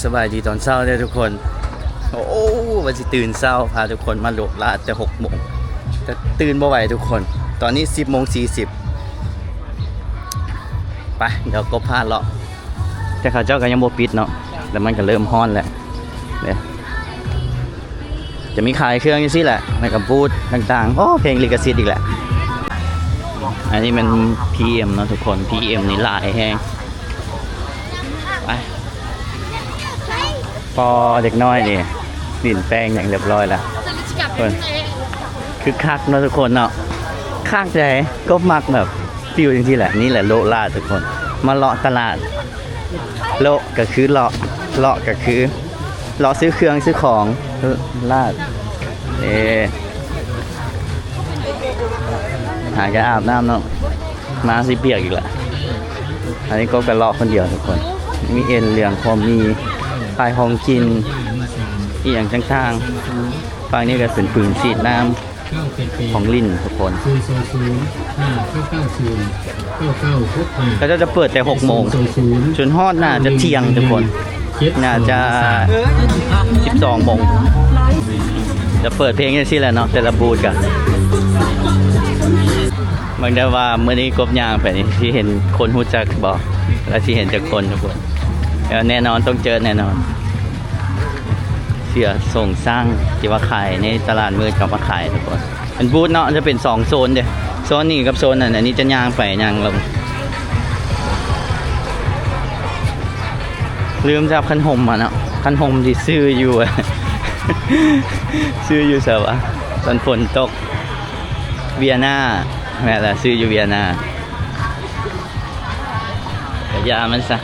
ສະບາຍດີຕອນເຊົ້າເດີທຸກຄົນ. ໂອ້ ວ່າຊິຕື່ນເຊົ້າ ພາທຸກຄົນມາໂລະລາດແຕ່ຫົກໂມງ ແຕ່ຕື່ນບໍ່ໄຫວທຸກຄົນ. ຕອນນີ້ສິບໂມງສີ່ສິບ. ໄປ ດຽວກົບພາເລາະ ແຕ່ເຂົາເຈົ້າກໍຍັງບໍ່ປິດເນາະ ແລ້ວມັນກໍເລີ່ມຮ້ອນແລ້ວເດ້. ຈະມີຂາຍເຄື່ອງຈັ່ງຊີ້ແຫຼະ ແລ້ວກໍບູດຕ່າງໆ. ໂອ້ ເພງລິຂະສິດອີກແຫຼະ. ອັນນີ້ແມ່ນ ພີເອັມ ເນາະທຸກຄົນ ພີເອັມ ນີ້ຫຼາຍແຮງ. ໄປ ພໍເດັກນ້ອຍນີ້ຫຼິ້ນແປ້ງຫຍັງຮຽບຮ້ອຍແລ້ວ. ເພິ່ນ ຄຶກຄັກເນາະທຸກຄົນເນາະ. ຄັກໃດ໋ ກົບມັກແບບຟີລຈັ່ງຊີ້ແຫຼະ. ນີ້ແຫຼະໂລະລາດທຸກຄົນ ມາເລາະຕະຫຼາດ. ໂລະກໍຄືເລາະ ເລາະກໍຄືເລາະຊື້ເຄື່ອງຊື້ຂອງ ເລາະລາດ. ເອີ ຫາກະອາບນ້ຳເນາະ ມາຊິປຽກອີກລະ. ອັນນີ້ກໍກະເລາະຄົນດຽວທຸກຄົນ ມີເອັນເຫຼືອງ ພໍມີຂາຍຂອງກິນອີ່ຫຍັງຕ່າງໆ. ຝັ່ງນີ້ກໍເປັນປືນສີດນ້ຳ ຂອງຫຼິ້ນທຸກຄົນ. ເຂົາເຈົ້າຈະເປີດແຕ່ຫົກໂມງ ຈົນຮອດໜ້າຈະທ່ຽງທຸກຄົນ ໜ້າຈະສິບສອງໂມງ. ຈະເປີດເພງຈັ່ງຊີ້ແຫຼະເນາະ ແຕ່ລະບູດກະ ເບິ່ງໄດ້ວ່າມື້ນີ້ກົບຍ່າງໄປນີ້ ຊິເຫັນຄົນຮູ້ຈັກບໍ່ ແລະ ຊິເຫັນຈັກຄົນທຸກຄົນ. ແນ່ນອນຕ້ອງເຈີແນ່ນອນ. ເສື້ອໂສງຊ້າງທີ່ວ່າຂາຍໃນຕະຫຼາດມືດ ເຂົາມາຂາຍທຸກຄົນ. ເປັນບູດເນາະ ຈະເປັນສອງໂຊນເດ້ ໂຊນນີ້ກັບໂຊນນັ້ນ. ອັນນີ້ຈະຍ່າງໄປຍ່າງລົງ. ລືມຈັບຄັນຫົມມາເນາະ ຄັນຫົມທີ່ຊື້ຢູ່ ຊື້ຢູ່ໃສວະ ຕອນຝົນຕົກ ວຽນາ. ແມ່ນລະ ຊື້ຢູ່ວຽນາ. ກະຢ່າມັນຊະ.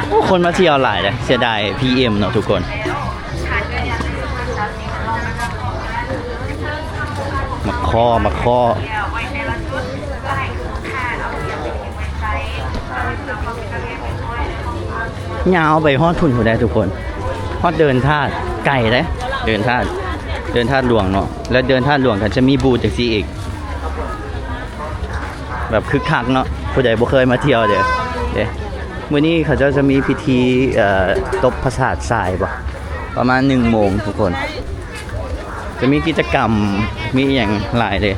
ໂອ້ ຄົນມາທ່ຽວຫຼາຍເດ້ ເສຍດາຍ ພີເອັມ ເນາະທຸກຄົນ. ໝາກຄໍ່ ໝາກຄໍ່. ຍາວໄປຮອດພຸ້ນພຸ້ນໄດ໋ທຸກຄົນ ຮອດເດີ່ນທາດ ໄກເດ້ ເດີ່ນທາດ ເດີ່ນທາດຫຼວງເນາະ. ແລ້ວເດີ່ນທາດຫຼວງກໍຈະມີບູດຈັ່ງຊີ້ອີກ ແບບຄຶກຄັກເນາະ. ຜູ້ໃດບໍ່ເຄີຍມາທ່ຽວເດ້ ເດ້ ມື້ນີ້ເຂົາເຈົ້າຈະມີພິທີ ເອີ ຕົບພະສາດຊາຍບໍ ປະມານໜຶ່ງໂມງທຸກຄົນ. ຈະມີກິດຈະກຳ ມີອີ່ຫຍັງຫຼາຍເດ້.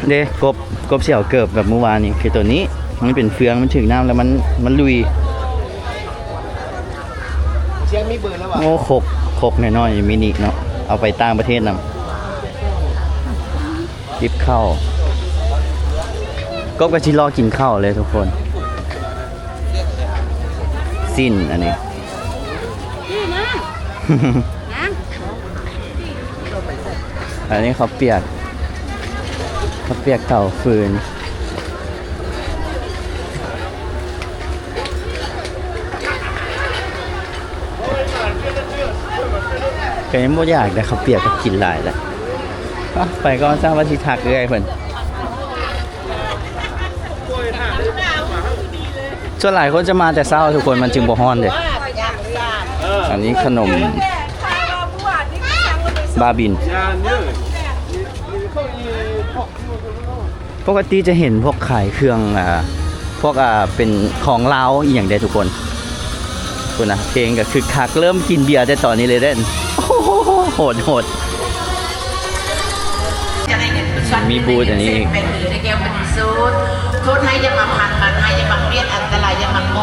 ເດ້ ກົບ ກົບສຽວເກີບແບບມື້ວານນີ້ ຄືໂຕນີ້ ມັນເປັນເຟືອງ ມັນຖືກນ້ຳແລ້ວມັນ ມັນລຸຍ. ໂອ້ ຄົກ ຄົກນ້ອຍໆ ມິນິເນາະ ເອົາໄປຕ່າງປະເທດນຳ. ຈິບເຂົ້າ ກົບກໍຊິລໍກິນເຂົ້າເລີຍທຸກຄົນ. ສິ້ນອັນນີ້ ອັນນີ້ເຂົ້າປຽກ ເຂົ້າປຽກເຕົາຟືນ. ກໍຍັງບໍ່ຢາກໄດ້ເຂົ້າປຽກ ກໍກິນຫຼາຍແລ້ວ. ໄປກ່ອນຊະ ວ່າຊິທັກເອື້ອຍເພິ່ນ. ສ່ວນຫຼາຍຄົນຈະມາແຕ່ເຊົ້າທຸກຄົນ ມັນຈຶ່ງບໍ່ຮ້ອນເດ້. ອັນນີ້ຂະໜົມບາບິນ ປົກກະຕິຈະເຫັນພວກຂາຍເຄື່ອງ ອາ ພວກ ອາ ເປັນຂອງລາວອີ່ຫຍັງເດ້ທຸກຄົນ. ພຸ້ນນະ ເພງກໍຄຶກຄັກ ເລີ່ມກິນເບຍແຕ່ຕອນນີ້ເລີຍເດ້. ໂອ້ໂຫ ໂຫດໆ. ມີບູດອັນນີ້ອີກ ໂທດໃຫ້ຢ່າມາພັນ ມັນໃຫ້ຢ່າມາວຽດ ອັນຕະລາຍຢ່າມາໂມ.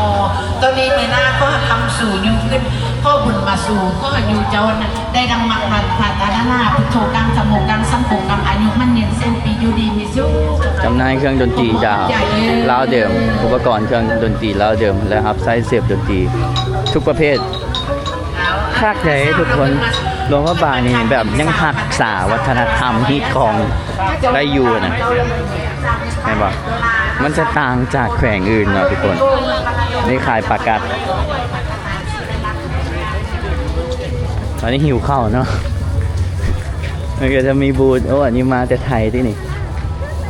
ຕອນນີ້ມື້ໜ້າຂໍຄຳສູ່ຢູ່ຂຶ້ນ ຂໍບຸນມາສູ່ ຂໍຢູ່ເຈົ້າ ໄດ້ດັ່ງມັກ ປາຖະໜາ ພຸດໂທ ກັງ ທຳໂມ ກັງ ສັງໂຄ ກັງ ອາຍຸໝັ້ນຍືນແສນປີ ຢູ່ດີມີສຸກ. ຈຳໜ່າຍເຄື່ອງດົນຕີຈາກລາວເດີມ ອຸປະກອນເຄື່ອງດົນຕີລາວເດີມ ແລະ ຮັບໃຊ້ເສບດົນຕີທຸກປະເພດ. ຄັກເດ້ທຸກຄົນ ຫຼວງພະບາງນີ້ແບບຍັງຮັກສາວັດທະນະທຳຮີດຄອງໄດ້ຢູ່ນະ ແມ່ນບໍ່? ມັນຈະຕ່າງຈາກແຂວງອື່ນເນາະທຸກຄົນ. ນີ້ຂາຍປາກັດ. ອັນນີ້ຫິວເຂົ້າເນາະ ມັນກໍຈະມີບູດ. ໂອ້ ອັນນີ້ມາແຕ່ໄທຕິນີ້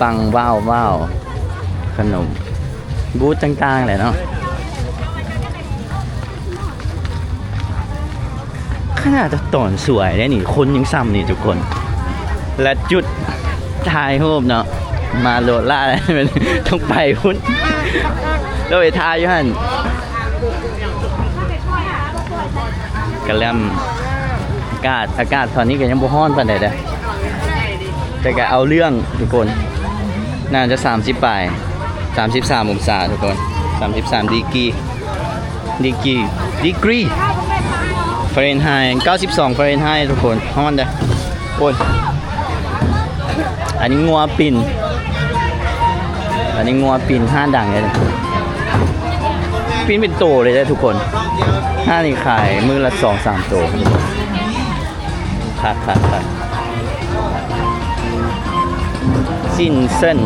ປັງ ວ້າວ ວ້າວ ຂະໜົມ ບູດຕ່າງໆແຫຼະເນາະ. ຂະໜາດຕອນສວຍໄດ໋ນີ້ ຄົນຍັງສ່ຳນີ້ທຸກຄົນ. ແລະ ຈຸດຖ່າຍຮູບເນາະ ມາໂລດລາດ ຕ້ອງໄປພຸ້ນ ຕ້ອງໄປຖ່າຍຢູ່ຫັ້ນ. ກະແລັມ ອາກາດ ອາກາດຕອນນີ້ກະຍັງບໍ່ຮ້ອນປານໃດເດີ້ ແຕ່ກະເອົາເລື່ອງທຸກຄົນ. ໜ້າຈະສາມສິບປາຍ ສາມສິບສາມອົງສາທຸກຄົນ ສາມສິບສາມດີກຣີ. ດີກຣີ ດີກຣີ ຟາເຣນໄຮ ເກົ້າສິບສອງຟາເຣນໄຮທຸກຄົນ ຮ້ອນເດີ້. ໂອ້ຍ ອັນນີ້ງົວປິ່ນ ອັນນີ້ງົວປິ່ນ ຮ້ານດັງເລີຍ ປິ່ນເປັນໂຕເລີຍເດີ້ທຸກຄົນ. ຮ້ານນີ້ຂາຍມື້ລະສອງສາມໂຕ. ຄັກໆໆ ຊີ້ນເສັ້ນ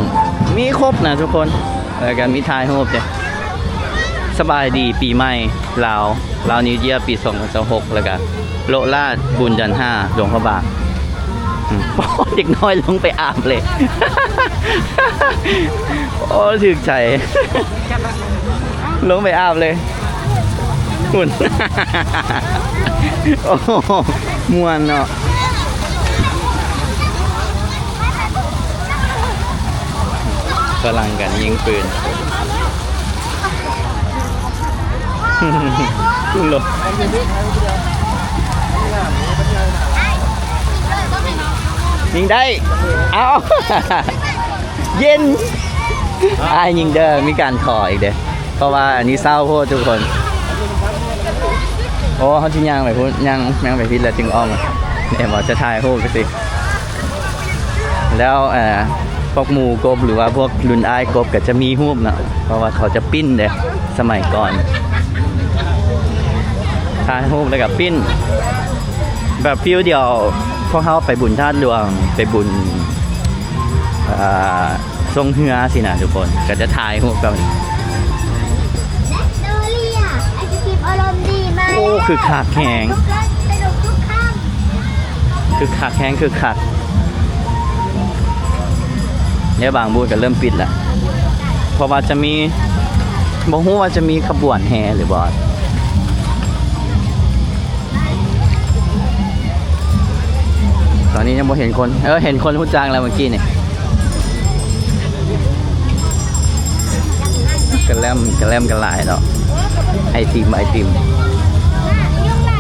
ມີຄົບນະທຸກຄົນ ແລ້ວກະມີຖ່າຍຮູບເດ້. ສະບາຍດີປີໃໝ່ລາວ ລາວນິວເຢຍປີສອງພັນຊາວຫົກ ແລ້ວກະໂລະລາດບຸນຈັນຫ້າ ຫຼວງພະບາງ. ອືມ ເດັກນ້ອຍລົງໄປອາບເລີຍ ໂອ້ ຖືກໃຈ ລົງໄປອາບເລີຍ. ພຸ້ນ ໂອ້ ມ່ວນເນາະ ຝຣັ່ງກັນຍິງປືນ ຍິງໄດ້ ເອົາ ເຢັນ ອ້າຍຍິງເດີ້ ມີການຂໍອີກເດີ້. ເພາະວ່າອັນນີ້ເສົ້າໂພດທຸກຄົນ. ໂອ້ ເຮົາຊິຍ່າງໄປພຸ້ນ ຍ່າງ ຍ່າງໄປຜິດແລ້ວຈຶ່ງອ້ອມ ແມ່ນບໍ່ ຈະຖ່າຍຮູບຈັ່ງຊີ້. ແລ້ວ ເອີ ພວກໝູ່ກົບ ຫຼືວ່າພວກລຸ້ນອ້າຍກົບ ກະຈະມີຮູບເນາະ ເພາະວ່າເຂົາຈະປິ່ນເດ້ ສະໄໝກ່ອນ ຖ່າຍຮູບແລ້ວກະປິ່ນ ແບບຟີລດຽວ ພວກເຮົາໄປບຸນທາດຫຼວງ ໄປບຸນ ເອີ ຊ່ວງເຮືອຊີ້ນະທຸກຄົນ ກະຈະຖ່າຍຮູບກັນ. ໂອ້ ຄຶກຄັກແຮງ ຄຶກຄັກແຮງ ຄຶກຄັກ. ແລ້ວບາງບູດກະເລີ່ມປິດລະ ເພາະວ່າຈະມີ ບໍ່ຮູ້ວ່າຈະມີຂະບວນແຫ່ຫຼືບໍ່. ຕອນນີ້ຍັງບໍ່ເຫັນຄົນ ເອີ ເຫັນຄົນຮູ້ຈັກແລ້ວເມື່ອກີ້ນີ້. ກະແລັມ ກະແລັມກະຫຼາຍເນາະ ໄອຕິມ ໄອຕິມ.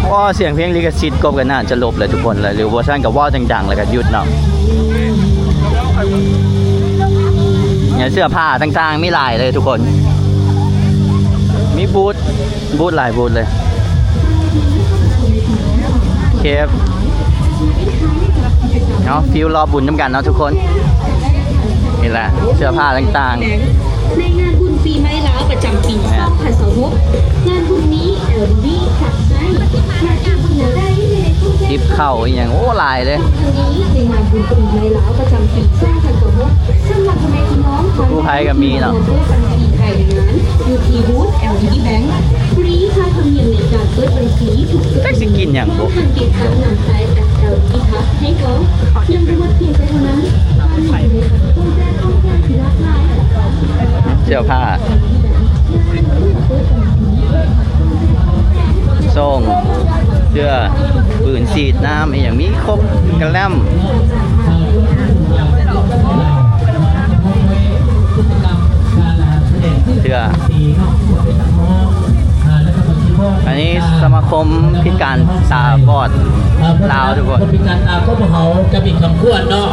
ໂອ້ ສຽງເພງລິຂະສິດກົບກະໜ້າຈະລົບແຫຼະທຸກຄົນ ຫຼືບໍ່ຊັ້ນກະເວົ້າດັງໆ ແລ້ວກະຢຸດເນາະ. ເສື້ອຜ້າຕ່າງໆ ມີຫຼາຍເລີຍທຸກຄົນ ມີບູດ ບູດຫຼາຍບູດເລີຍ. ໂອເຄ ເນາະ ຟີລລໍບຸນນຳກັນເນາະທຸກຄົນ. ນີ້ແຫຼະ ເສື້ອຜ້າຕ່າງໆ ໃນງານບຸນປີໃໝ່ລາວປະຈຳປີສອງພັນຊາວຫົກ ງານບຸນນີ້ ແອລດີ ຈັດໃຫ້ ມາເກັບເງິນໄດ້ໃນ ຕິບເຂົ້າອີ່ຫຍັງ ໂອ້ ຫຼາຍເດ້. ໃນງານບຸນປີໃໝ່ລາວປະຈຳປີສອງພັນຊາວຫົກ ສຳລັບພໍ່ແມ່ພີ່ນ້ອງ ກູ້ໄພກະມີເນາະ ເປີດບັນຊີພາຍໃນງານ ຢູ່ທີ່ບູດ ແອລດີ ແບັງ ຟຣີຄ່າທຳນຽມໃນການເປີດບັນຊີທຸກ ຈັກຊິກິນຫຍັງບຸ ທ່ານເກັບກັບນຳໃຊ້ແອັບ ແອລດີ ພລັສ ໃຫ້ພ້ອມ ຍັງບໍ່ໝົດພຽງແຕ່ເທົ່ານັ້ນ ທ່ານຍັງຈະໄດ້ຮັບໂຄແຈກຂອງແຖມທີ່ຫຼາກຫຼາຍ ເສື້ອຜ້າ ໂສ້ງ ເສື້ອ ປືນສີດນ້ຳ ອີ່ຫຍັງມີຄົບ ກະແລັມ ເສື້ອ ອັນນີ້ສະມາຄົມພິການຕາບອດລາວທຸກຄົນ. ຄົນພິການຕາຂອງພວກເຮົາຈະມີຄຳຂວັນເນາະ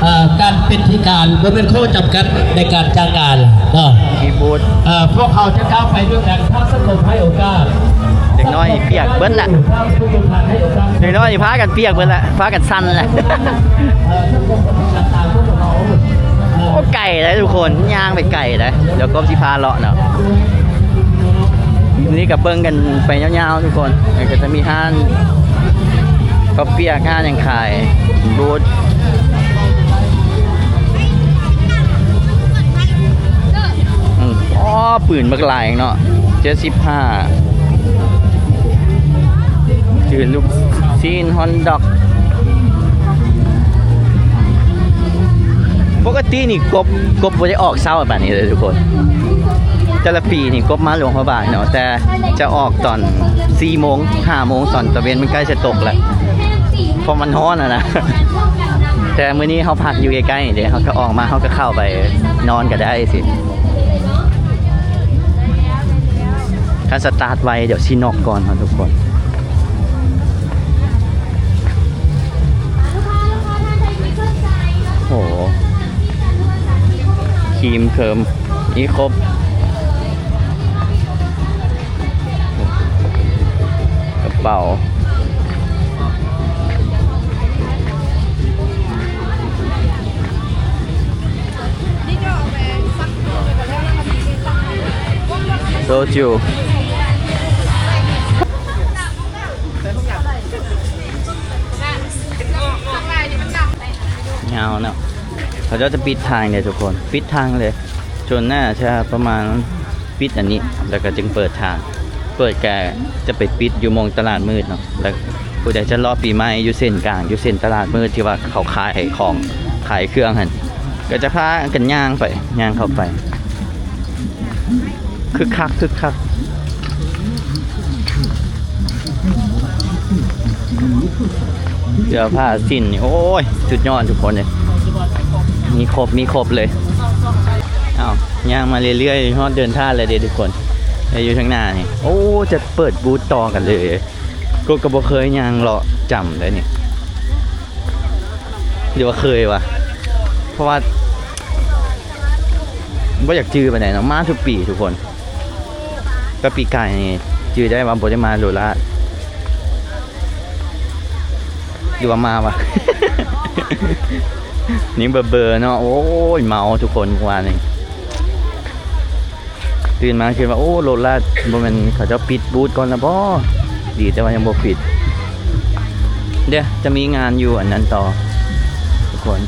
ເອີ ການເປັນພິການບໍ່ແມ່ນຂໍ້ຈຳກັດໃນການຈ້າງງານເນາະ. ມີບູດ ເອີ ພວກເຮົາຈະກ້າວໄປດ້ວຍກັນ ຖ້າສັງຄົມໃຫ້ໂອກາດ. ເດັກນ້ອຍປຽກເບິດລະ ເດັກນ້ອຍພາກັນປຽກເບິດລະ ພາກັນສັ່ນລະ. ໂອ້ ໄກເດ້ທຸກຄົນ ຍ່າງໄປໄກເດ້. ດຽວກົບຊິພາເລາະເນາະ. ນີ້ກະເບິ່ງກັນໄປຍາວໆທຸກຄົນ. ກະຈະມີຮ້ານເຂົ້າປຽກ ຮ້ານຫຍັງຂາຍ ບູດ ອືມ ອໍ ປືນບັກຫຼາຍເນາະ ເຈັດສິບຫ້າ ຈື່ລູກຊີ້ນ ຮອດດອກ. ປົກກະຕິນີ້ກົບ ກົບບໍ່ໄດ້ອອກເຊົ້າປານນີ້ເດີທຸກຄົນ. ແຕ່ລະປີນີ້ກົບມາຫຼວງພະບາງເນາະ ແຕ່ຈະອອກຕອນສີ່ໂມງ ຫ້າໂມງ ຕອນຕາເວັນມັນໃກ້ຈະຕົກແລ້ວ ເພາະມັນຮ້ອນຫັ້ນນະ. ແຕ່ມື້ນີ້ເຮົາພັກຢູ່ໃກ້ໆເດ້ ເຮົາກໍອອກມາ ເຮົາກໍເຂົ້າໄປນອນກໍໄດ້ຊິ. ຄັນສະຕາດໄວ ດຽວຊິນັອກກ່ອນເນາະທຸກຄົນ. ໂອ້ໂຫ ຄຣີມເຄີມ ມີຄົບ. ກະເປົາ ໂຊຈູ ຍາວເນາະ. ເຂົາເຈົ້າຈະປິດທາງເດ້ທຸກຄົນ ປິດທາງເລີຍ. ຈົນໜ້າຈະປະມານປິດອັນນີ້ ແລ້ວກໍຈຶ່ງເປີດທາງ. ເປີດກະຈະໄປປິດຢູ່ໝ່ອງຕະຫຼາດມືດເນາະ. ແລ້ວຜູ້ໃດຈະເລາະປີໃໝ່ຢູ່ເສັ້ນກາງ ຢູ່ເສັ້ນຕະຫຼາດມືດທີ່ວ່າເຂົາຂາຍຂອງ ຂາຍເຄື່ອງຫັ້ນ ກໍຈະພາກັນຍ່າງໄປ ຍ່າງເຂົ້າໄປ. ຄຶກຄັກ ຄຶກຄັກ. ເສື້ອຜ້າສິ້ນນີ້ ໂອ້ຍ ສຸດຍອດທຸກຄົນເອີຍ ມີຄົບ ມີຄົບເລີຍ. ອ້າວ ຍ່າງມາເລື້ອຍໆ ຮອດເດີ່ນທາດແລ້ວເດ້ທຸກຄົນ. ແຕ່ຢູ່ທາງໜ້ານີ້ ໂອ້ ຈະເປີດບູດຕໍ່ກັນເລີຍ. ກໍ ກໍບໍ່ເຄີຍຍ່າງເລາະຈຳໄດ໋ນີ້ ຫຼືວ່າເຄີຍວະ ເພາະວ່າບໍ່ຢາກຈື່ປານໃດເນາະ ມາທຸກປີທຸກຄົນ. ແຕ່ປີກາຍນີ້ຈື່ໄດ້ວ່າບໍ່ໄດ້ມາໂລລາດ ຫຼືວ່າມາວະ ຍັງເບີໆເນາະ. ໂອ້ຍ ເມົາທຸກຄົນ ເມື່ອວານນີ້ ຕື່ນມາຄິດວ່າ ໂອ້ ໂລລາດ ບໍ່ແມ່ນເຂົາເຈົ້າປິດບູດກ່ອນລະບໍ? ດີແຕ່ວ່າຍັງບໍ່ປິດ. ເດ ຈະມີງານຢູ່ອັນນັ້ນຕໍ່ທຸກຄົນ.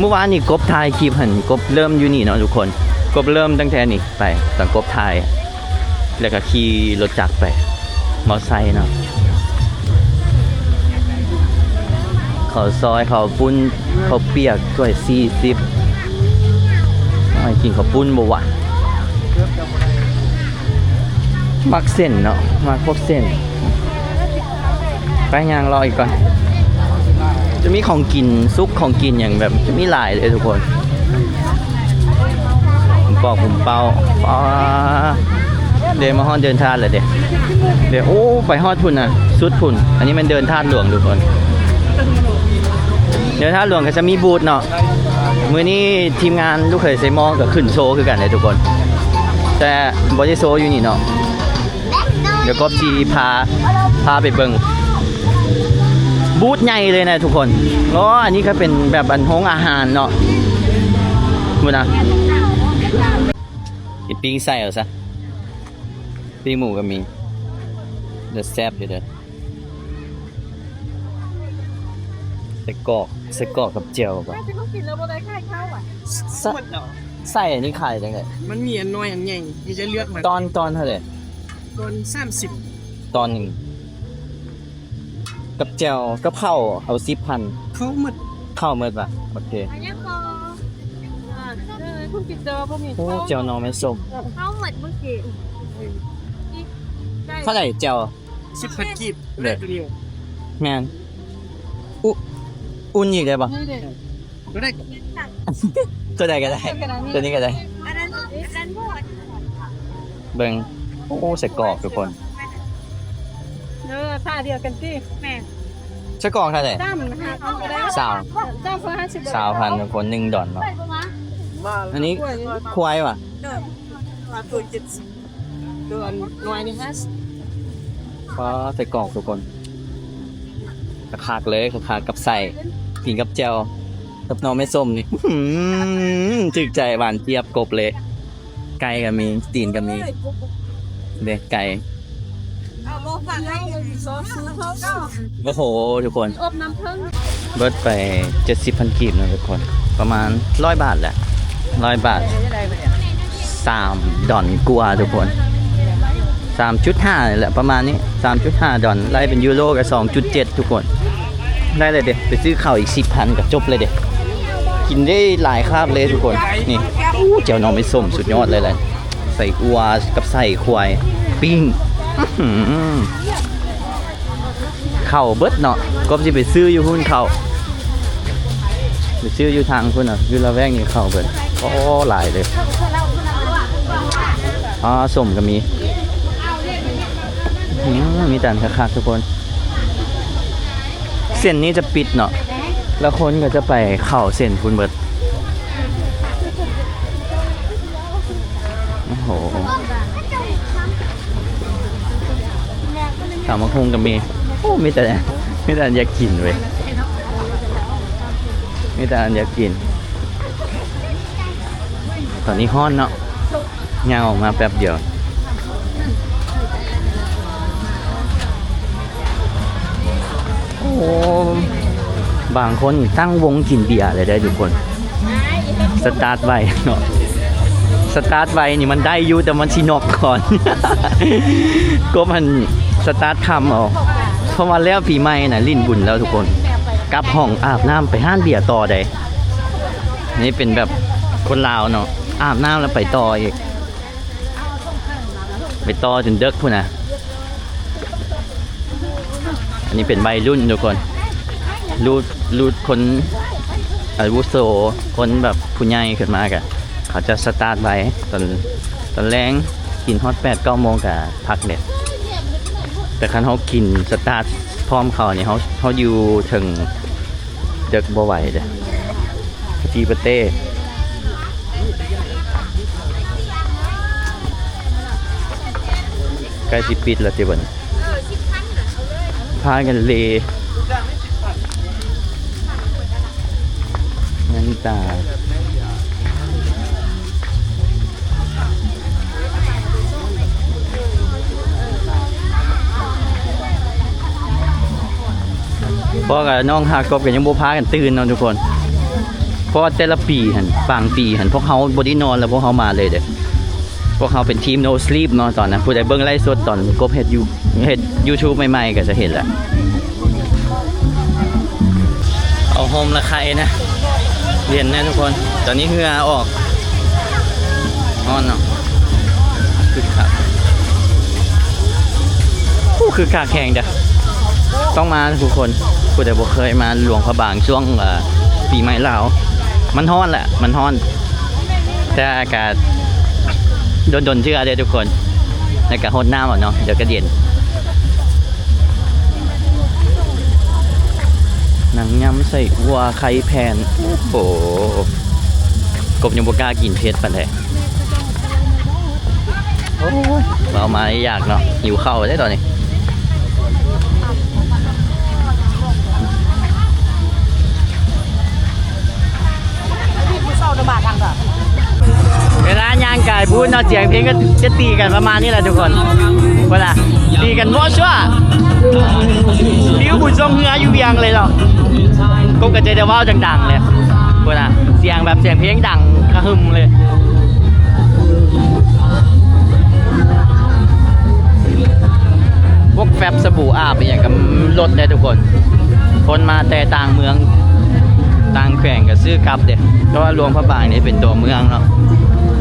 ມື້ວານນີ້ກົບຖ່າຍຄລິບຫັ້ນ ກົບເລີ່ມຢູ່ນີ້ເນາະທຸກຄົນ. ກົບເລີ່ມຕັ້ງແຕ່ນີ້ໄປ ຕອນກົບຖ່າຍ ແລ້ວກໍຂີ່ລົດຈັກໄປ ມໍໄຊເນາະ. ເຂົ້າຊອຍ ເຂົ້າປຸ້ນ ເຂົ້າປຽກ ຖ້ວຍສີ່ສິບ. ເອົາໃຫ້ກິນເຂົ້າປຸ້ນບໍ່ວະ? ມັກເສັ້ນເນາະ ມັກພວກເສັ້ນ. ໄປ ຍ່າງເລາະອີກກ່ອນ. ຈະມີຂອງກິນສຸກ ຂອງກິນຫຍັງແບບ ຈະມີຫຼາຍເດ້ທຸກຄົນ. ປອກຫຸມເປົ້າ ປາ ເດ ມາຮອດເດີ່ນທາດແລ້ວເດ ເດ. ໂອ້ ໄປຮອດພຸ້ນນະ ສຸດພຸ້ນ. ອັນນີ້ແມ່ນເດີ່ນທາດຫຼວງທຸກຄົນ. ເດີ່ນທາດຫຼວງກໍຈະມີບູດເນາະ. ມື້ນີ້ທີມງານລູກເຂີຍໄຊໝໍ້ກໍຂຶ້ນໂຊຄືກັນເດ້ທຸກຄົນ ແຕ່ບໍ່ໄດ້ໂຊຢູ່ນີ້ເນາະ. ດຽວກໍຊິພາ ພາໄປເບິ່ງບູດໃຫຍ່ເລີຍນະທຸກຄົນ. ອໍ ອັນນີ້ກໍເປັນແບບອັນໂຮງອາຫານເນາະ ພຸ້ນນະ. ກິນປີ້ງໄສ້ເອົາຊະ ປີ້ງໝູກໍມີ ເດີ ແຊບຢູ່ເດີ. ໄສ້ກອກ ໄສ້ກອກກັບແຈ່ວບໍ່? ແມ່ຊິມາກິນແລ້ວບໍ່ໄດ້ຂາຍເຂົ້າອະ? ສະ ໄສ້ອັນນີ້ຂາຍຈັ່ງໃດ? ມັນມີອັນນ້ອຍອັນໃຫຍ່ ມີແຕ່ເລືອກມາ. ຕອນ ຕອນເທົ່າໃດ? ຕອນສາມສິບ. ຕອນໜຶ່ງ ກັບແຈ່ວ ກັບເຂົ້າເອົາສິບພັນ. ເຂົ້າໝົດ ເຂົ້າໝົດວະ? ໂອເຄ. ອັນຫຍັງກໍ ອ່າ ເອີ ຄຸນກິນແຕ່ວ່າບໍ່ມີ. ໂອ້ ເຂົ້າ ແຈ່ວໜໍ່ໄມ້ສົ້ມ ເຂົ້າໝົດມື້ກີ້. ເທົ່າໃດແຈ່ວ? ສິບພັນກີບ. ເດ້ ແມ່ນ. ອຸ ອຸ່ນອີກໄດ້ບໍ່? ນີ້ເດ້ ຕົວໃດ ຕົວໃດກໍໄດ້ ຕົວນີ້ກໍໄດ້. ອັນນັ້ນ ອັນນັ້ນບໍ່ ເບິ່ງ ໂອ້ ໄສ້ກອກທຸກຄົນ. ເອີ ຜ້າດຽວກັນຕິ. ແມ່ນ. ໄສ້ກອກເທົ່າໃດ? ຊາວ ຊາວ ຊາວພັນທຸກຄົນ ໜຶ່ງດອນເນາະ. ອັນນີ້ຄວາຍຫວາ? ໂດຍ ໂຕອັນນ້ອຍນີ້ຫ້າສິບ. ປາ ໄສ້ກອກທຸກຄົນ ຄັກໆເລີຍ ຄັກໆກັບໄສ້ ກິນກັບແຈ່ວ ກັບໜໍ່ໄມ້ສົ້ມນີ້ ອື້ຫື ຖືກໃຈ ຫວານຈຽບ ກົບເລີຍ. ໄກ່ກໍມີ ຕີນກໍມີເດ້ ໄກ່. ໂອ້ໂຫ ທຸກຄົນ ເບິດໄປເຈັດສິບພັນກີບເນາະທຸກຄົນ ປະມານຮ້ອຍບາດແຫຼະ ຮ້ອຍບາດ ສາມດອນກວ່າທຸກຄົນ ສາມຈຸດຫ້ານີ້ແຫຼະ ປະມານນີ້ ສາມຈຸດຫ້າດອນ ໄລ່ເປັນຢູໂຣກໍສອງຈຸດເຈັດທຸກຄົນ. ໄດ້ເລີຍເດ້ ໄປຊື້ເຂົ້າອີກສິບພັນກໍຈົບເລີຍເດ້ ກິນໄດ້ຫຼາຍຄາບເລີຍທຸກຄົນ. ນີ້ ໂອ້ ແຈ່ວໜໍ່ໄມ້ສົ້ມສຸດຍອດເລີຍແຫຼະ ໄສ້ອົ່ວກັບໄສ້ຄວາຍປີ້ງ ອື້ຫື ເຂົ້າເບິດເນາະ ກ ກອບຊິໄປຊື້ຢູ່ພຸ້ນເຂົ້າ ໄປຊື້ຢູ່ທາງພຸ້ນນະ ຢູ່ລະແວກນີ້ເຂົ້າເບິດ. ໂອ້ ຫຼາຍເລີຍ. ອ່າ ສົ້ມກໍມີ. ອືມ ມີແຕ່ອັນຄັກໆ ທຸກຄົນ. ເສັ້ນນີ້ຈະປິດເນາະ ແລ້ວຄົນກໍຈະໄປເຂົ້າເສັ້ນພຸ້ນເບິດ. ໂອ້ໂຫ ຕຳບັກຫຸ່ງກໍມີ. ໂອ້ ມີແຕ່ ມີແຕ່ອັນຢາກກິນເວີຍ ມີແຕ່ອັນຢາກກິນ. ຕອນນີ້ຮ້ອນເນາະ ຍ່າງອອກມາແປັບດຽວ. ໂອ້ ບາງຄົນນີ້ຕັ້ງວົງກິນເບຍເລີຍເດ້ທຸກຄົນ. ສະຕາດໄວເນາະ ສະຕາດໄວນີ້ມັນໄດ້ຢູ່ ແຕ່ມັນຊິນັອກກ່ອນ. ກົບຫັ້ນສະຕາດຄ່ຳເອົາ ເພາະວ່າແລ້ວປີໃໝ່ນະ ຫຼິ້ນບຸນແລ້ວທຸກຄົນ ກັບຫ້ອງອາບນ້ຳໄປຮ້ານເບຍຕໍ່ໃດ໋. ນີ້ເປັນແບບຄົນລາວເນາະ ອາບນ້ຳແລ້ວໄປຕໍ່ອີກ. ໄປຕໍ່ຈົນເດິກພຸ້ນນະ. ອັນນີ້ເປັນໄວລຸ້ນທຸກຄົນ ລຸ້ນ ລຸ້ນຄົນອາວຸໂສ ຄົນແບບຜູ້ໃຫຍ່ຂຶ້ນມາກະ ເຂົາຈະສະຕາດໄວ ຕອນ ຕອນແລງກິນຮອດແປດເກົ້າໂມງກະພັກເດ. ແຕ່ຄັນເຮົາກິນສະຕາດພ້ອມເຂົານີ້ ເຮົາ ເຮົາຢູ່ເຖິງເດິກບໍ່ໄຫວເດ. ປະຈີປະເຕ້ ໃກ້ຊິປິດແລ້ວຕິບັດນີ້ ພາກັນເລ ເງິນຕາ. ພໍ່ກັບນ້ອງຮາກົບກໍຍັງບໍ່ພາກັນຕື່ນເນາະທຸກຄົນ ເພາະວ່າແຕ່ລະປີຫັ້ນ ບາງປີຫັ້ນ ພວກເຮົາບໍ່ໄດ້ນອນ ແລ້ວພວກເຮົາມາເລີຍເດ້. ພວກເຮົາເປັນທີມ No Sleep ເນາະ ຕອນນັ້ນ ຜູ້ໃດເບິ່ງໄລຟ໌ສົດຕອນກົບເຮັດ ເຮັດ YouTube ໃໝ່ໆ ກໍຈະເຫັນແຫຼະ. ເອົາຮົ່ມລະໄຄນະ ເຢັນນະທຸກຄົນ. ຕອນນີ້ເຫື່ອອອກ ຮ້ອນເນາະ ຄຶກຄັກ. ໂອ້ ຄຶກຄັກແຮງເດີ້ ຕ້ອງມາທຸກຄົນ. ຜູ້ໃດບໍ່ເຄີຍມາຫຼວງພະບາງຊ່ວງ ເອີ ປີໃໝ່ລາວ ມັນຮ້ອນແຫຼະ ມັນຮ້ອນ ແຕ່ອາກາດດົນໆເທື່ອເດ້ທຸກຄົນ ແລ້ວກະຫົດນ້ຳເອົາເນາະ ດຽວກະເຢັນ. ໜັງຍຳໄສ້ອົ່ວໄຂ່ແຜ່ນ ໂອ້ໂຫ ກົບຍັງບໍ່ກ້າກິນເຜັດປານໃດ. ໂອ້ຍ ເວົ້າມາຢາກເນາະ ຫິວເຂົ້າເດ້ຕອນນີ້. ເວລາຍ່າງກາຍບູດເນາະ ສຽງເພງກໍຈະຕີກັນປະມານນີ້ແຫຼະທຸກຄົນ. ເວລາຕີກັນມົ້ວຊົ່ວ ຟີວບຸນຊ່ວງເຮືອຢູ່ວຽງເລີຍເນາະ. ກົບກໍຈະໄດ້ເວົ້າດັງໆເລີຍ ພຸ້ນນະ ສຽງແບບສຽງເພງດັງກະຫຶ່ມເລີຍ. ພວກແຟັບສະບູອາບອີ່ຫຍັງກໍລົດເດ້ທຸກຄົນ ຄົນມາແຕ່ຕ່າງເມືອງຕ່າງແຂວງກໍຊື້ກັບເດ້. ເພາະວ່າຫຼວງພະບາງນີ້ເປັນຕົວເມືອງເນາະ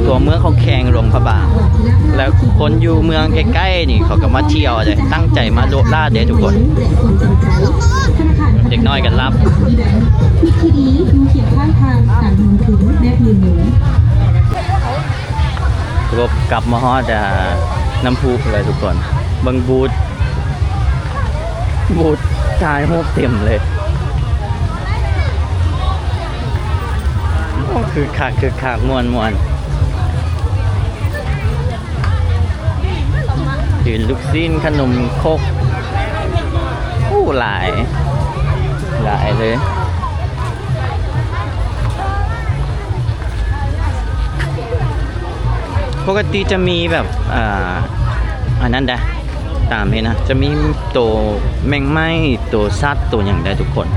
ຕົວເມືອງຂອງແຂວງຫຼວງພະບາງ ແລ້ວຄົນຢູ່ເມືອງໃກ້ໆນີ້ເຂົາກໍມາທ່ຽວເດ້ ຕັ້ງໃຈມາໂລດລາດເດ້ທຸກຄົນ. ເດັກນ້ອຍກໍຫຼັບ. ລົບກັບມາຮອດ ອ່າ ນ້ຳພຸແລ້ວທຸກຄົນ ເບິ່ງບູດ ບູດຖ່າຍຮູບເຕັມເລີຍ. ໂອ້ ຄຶກຄັກ ຄຶກຄັກ ມ່ວນໆ. ຖືລູກຊີ້ນ ຂະໜົມຄົກ ໂອ້ ຫຼາຍ ຫຼາຍເລີຍ. ປົກກະຕິຈະມີແບບ ອ່າ ອັນນັ້ນເດ້ ຕາມເຫັນນະ ຈະມີໂຕແມງໄມ້ ໂຕສັດ ໂຕຫຍັງໄດ້ທຸກຄົນ.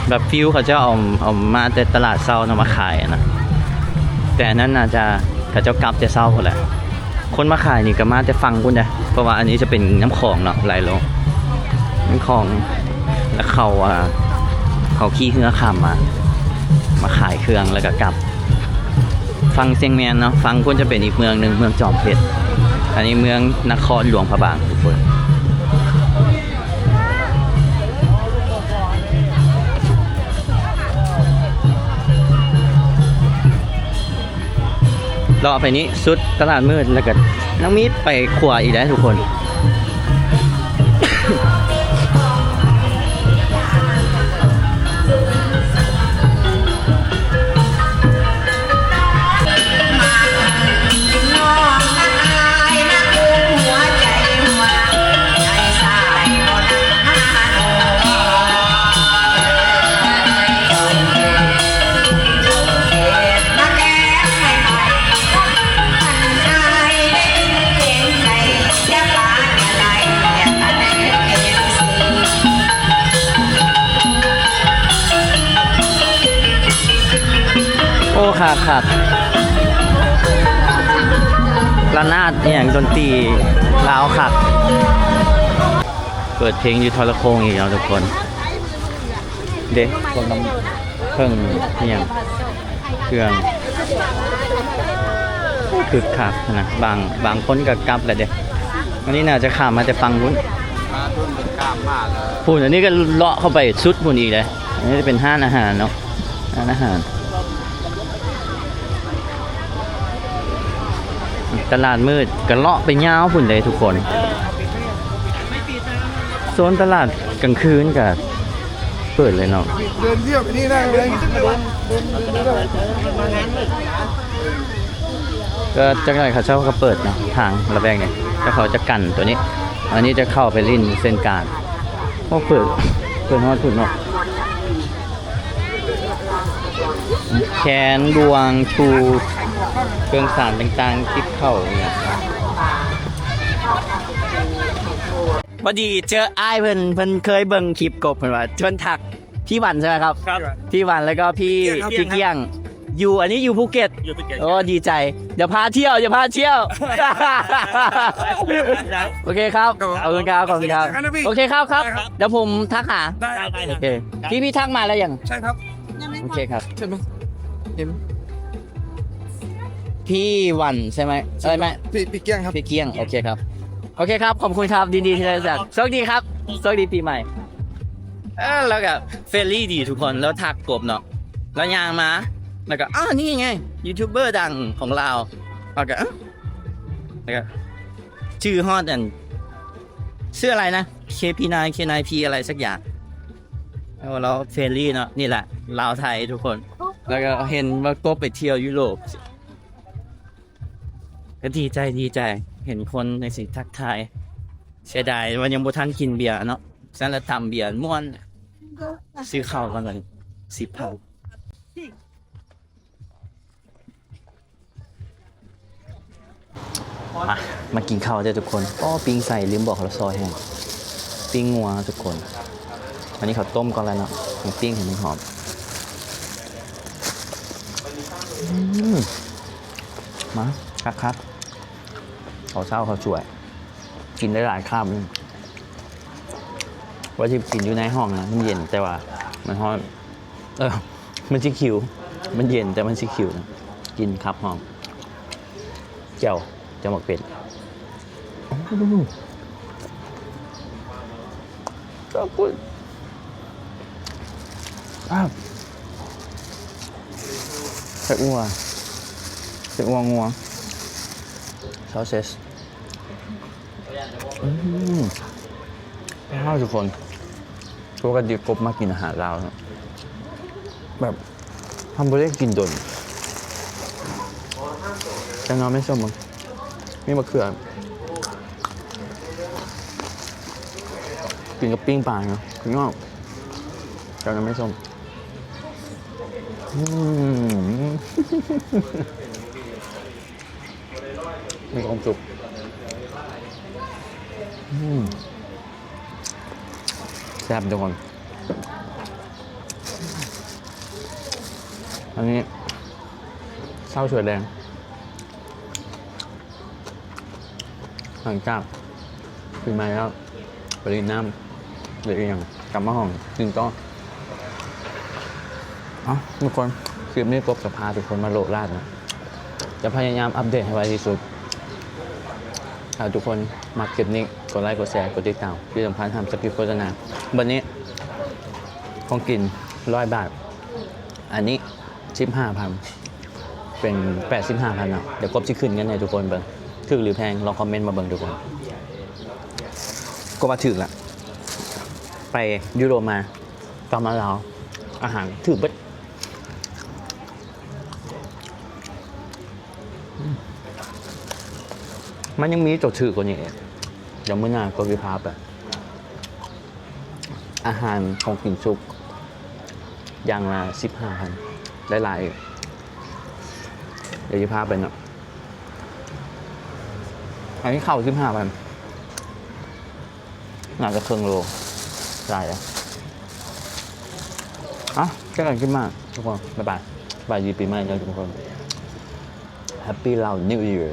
ແບບຟິວເຂົາເຈົ້າເອົາ ເອົາມາແຕ່ຕະຫຼາດເຊົ້ານຳມາຂາຍນະ ແຕ່ອັນນັ້ນໜ້າຈະ ເຂົາເຈົ້າກັບແຕ່ເຊົ້າພຸ້ນແຫຼະ. ຄົນມາຂາຍນີ້ກໍມາແຕ່ຝັ່ງພຸ້ນເດ້ ເພາະວ່າອັນນີ້ຈະເປັນນ້ຳຂອງເນາະ ໄຫຼລົງນ້ຳຂອງ ແລ້ວເຂົາ ອ່າ ເຂົາຂີ່ເຮືອຂ້າມມາ ມາຂາຍເຄື່ອງແລ້ວກໍກັບ. ຝັ່ງຊຽງແມນເນາະ ຝັ່ງພຸ້ນຈະເປັນອີກເມືອງໜຶ່ງ ເມືອງຈອມເພັດ. ອັນນີ້ເມືອງນະຄອນຫຼວງພະບາງທຸກຄົນ. ຕໍ່ໄປນີ້ສຸດຕະຫຼາດມືດ ແລ້ວກໍນ້ອງມີດໄປຂົວອີກແລ້ວທຸກຄົນ. ໂອ້ ຄັກໆ ລະນາດອີ່ຫຍັງ ດົນຕີລາວຄັກ ເປີດເພງຢູ່ທໍລະໂຄ່ງອີກແລ້ວທຸກຄົນ ເດ້ ພວກນ້ຳເຜິ້ງອີ່ຫຍັງ ເຄື່ອງ ຄຶກຄັກນະ ບາງ ບາງຄົນກໍກັບແລ້ວເດ້. ອັນນີ້ໜ້າຈະຂ້າມມາແຕ່ຝັ່ງພຸ້ນ ມາພຸ້ນ ຂ້າມມາແລ້ວ ພຸ້ນ. ອັນນີ້ກໍເລາະເຂົ້າໄປສຸດພຸ້ນອີກເດ້. ອັນນີ້ຈະເປັນຮ້ານອາຫານເນາະ ຮ້ານອາຫານ ຕະຫຼາດມືດກໍເລາະໄປຍາວພຸ້ນເດ້ທຸກຄົນ. ໂຊນຕະຫຼາດກາງຄືນກໍເປີດເລີຍເນາະ ເດີນທ່ຽວໄປນີ້ໄດ້ເລີຍ ເດີນ ເດີນ ເດີນໄດ້. ກໍຈັກໜ້ອຍເຂົາເຈົ້າກໍເປີດເນາະ ທາງລະແວກນີ້ ແລ້ວເຂົາຈະກັນຕົວນີ້ ອັນນີ້ຈະເຂົ້າໄປຫຼິ້ນເສັ້ນກາງ. ໂອ້ ເປີດ ເປີດຮອດພຸ້ນເນາະ. ແຄນ ບ່ວງ ທູ ເຄື່ອງສານຕ່າງໆ ຕິບເຂົ້າອີ່ຫຍັງ. ພໍດີເຈີອ້າຍເພິ່ນ ເພິ່ນເຄີຍເບິ່ງຄລິບກົບ ເພິ່ນວ່າ ເພິ່ນທັກ ພີ່ວັນໃຊ່ໄໝຄັບ? ພີ່ວັນ ແລ້ວກໍພີ່ ພີ່ກ້ຽງ ຢູ່ ອັນນີ້ຢູ່ພູເກັດ ຢູ່ພູເກັດ. ໂອ້ ດີໃຈ ດຽວພາທ່ຽວ ດຽວພາທ່ຽວ. ໂອເຄຄັບ ຂອບຄຸນຄັບ ຂອບຄຸນຄັບ. ໂອເຄຄັບ ຄັບ ດຽວຜົມທັກຫາ. ໄດ້ ໂອເຄ ພີ່ ພີ່ທັກມາແລ້ວຍັງ? ໃຊ່ຄັບ ໂອເຄຄັບ ເຫັນ ພີ່ວັນໃຊ່ໄໝ? ເອີ ແມ່ ພີ່ ພີ່ກ້ຽງຄັບ ພີ່ກ້ຽງ. ໂອເຄຄັບ ໂອເຄຄັບ ຂອບຄຸນຄັບ ຍິນດີທີ່ໄດ້ຮູ້ຈັກ. ໂຊກດີຄັບ ໂຊກດີປີໃໝ່. ເອີ ແລ້ວກໍເຟຣນລີດີທຸກຄົນ ແລ້ວທັກກົບເນາະ ແລ້ວຍ່າງມາ ແລ້ວກໍ ອ້າວ ນີ້ໄງ ຢູທູບເບີດັງຂອງລາວ. ແລ້ວກໍ ເອີ ແລ້ວກໍຈື່ຮອດອັນ ຊື່ອະໄລນະ ເຄພີນາຍ ເຄນາຍພີ ອະໄລສັກຢ່າງ. ໂອ້ ລາວເຟຣນລີເນາະ ນີ້ແຫຼະລາວໄທທຸກຄົນ. ແລ້ວກໍເຫັນວ່າກົບໄປທ່ຽວຢູໂຣບ ກໍດີໃຈ ດີໃຈ ເຫັນຄົນຈັ່ງຊີ້ທັກທາຍ. ເສຍດາຍວ່າຍັງບໍ່ທັນກິນເບຍເນາະ ຊັ້ນລະຕຳເບຍມ່ວນ. ຊື້ເຂົ້າກ່ອນບັດນີ້ ສິບພັນ. ມາ ມາກິນເຂົ້າເດີ້ທຸກຄົນ. ໂອ້ ປີ້ງໄກ່ ລືມບອກ ລະຊອຍແຮງ ປີ້ງງົວທຸກຄົນ. ອັນນີ້ເຂົາຕົ້ມກ່ອນແລ້ວເນາະ ປີ້ງໃຫ້ມັນຫອມ. ອືມ ມາ ຄັກໆ ເຂົ້າເຊົ້າເຂົ້າສວຍ ກິນໄດ້ຫຼາຍຄາບ. ວ່າຊິກິນຢູ່ໃນຫ້ອງນະ ມັນເຢັນ ແຕ່ວ່າມັນຮ້ອນ. ເອີ ມັນຊິຂິວ ມັນເຢັນ ແຕ່ມັນຊິຂິວນະ. ກິນຄັບຫອມ ແຈ່ວ ແຈ່ວໝາກເຜັດ. ອືມ ຂອບຄຸນ. ອ້າວ ໄສ້ອົ່ວ ໄສ້ອົ່ວງົວ ຊອດເຊດ. ອືມ ວ້າວ ທຸກຄົນ ປົກກະຕິກົບມັກກິນອາຫານລາວເນາະ ແບບ ເຮົາບໍ່ໄດ້ກິນດົນ. ແຈ່ວໜໍ່ໄມ້ສົ້ມ ມີມະເຂືອ ກິນກັບປີ້ງປາເນາະ ພີ່ນ້ອງ. ແຈ່ວໜໍ່ໄມ້ສົ້ມ ອືມ ມີຄວາມສຸກ. ອືມ ແຊບທຸກຄົນ. ອັນນີ້ເຂົ້າສວຍແດງ ຫຼັງຈາກປີໃໝ່ແລ້ວ ໄປຫຼິ້ນນ້ຳ ຫຼືອີ່ຫຍັງ ກັບມາຫ້ອງກິນຕໍ່. ເອົ້າ ທຸກຄົນ ຄລິບນີ້ກົບຈະພາທຸກຄົນມາໂລດລາດນະ ຈະພະຍາຍາມອັບເດດໃຫ້ໄວທີ່ສຸດ. ຖ້າທຸກຄົນມັກຄລິບນີ້ ກົດໄລ ກົດແຊ ກົດຕິດຕາມ ທີ່ສຳຄັນຫ້າມສະກິບໂຄສະນາ. ບັດນີ້ ຂອງກິນຮ້ອຍບາດ ອັນນີ້ສິບຫ້າພັນ. ເປັນແປດສິບຫ້າພັນເນາະ. ດຽວກົບຊິຂຶ້ນເງິນໃຫ້ທຸກຄົນເບິ່ງ ຖືກຫຼືແພງ ລອງຄອມເມັນມາເບິ່ງທຸກຄົນ. ກົບວ່າຖືກລະ ໄປຢູໂຣບມາ ກັບມາລາວ ອາຫານຖືກເບິດ. ມັນຍັງມີໂຕຖືກກວ່ານີ້ອີກ ດຽວມື້ໜ້າກໍຊິພາໄປ. ອາຫານຂອງກິນສຸກຢ່າງລະສິບຫ້າພັນ ໄດ້ຫຼາຍອີກ. ດຽວຊິພາໄປເນາະ. ອັນນີ້ເຂົ້າສິບຫ້າພັນ ໜ້າຈະເຄິ່ງໂລ ຫຼາຍແລ້ວ. ເອົ້າ ເຈີກັນຄລິບໜ້າທຸກຄົນ ບາຍບາຍ. ສະບາຍດີປີໃໝ່ເດີທຸກຄົນ. Happy Lao New Year.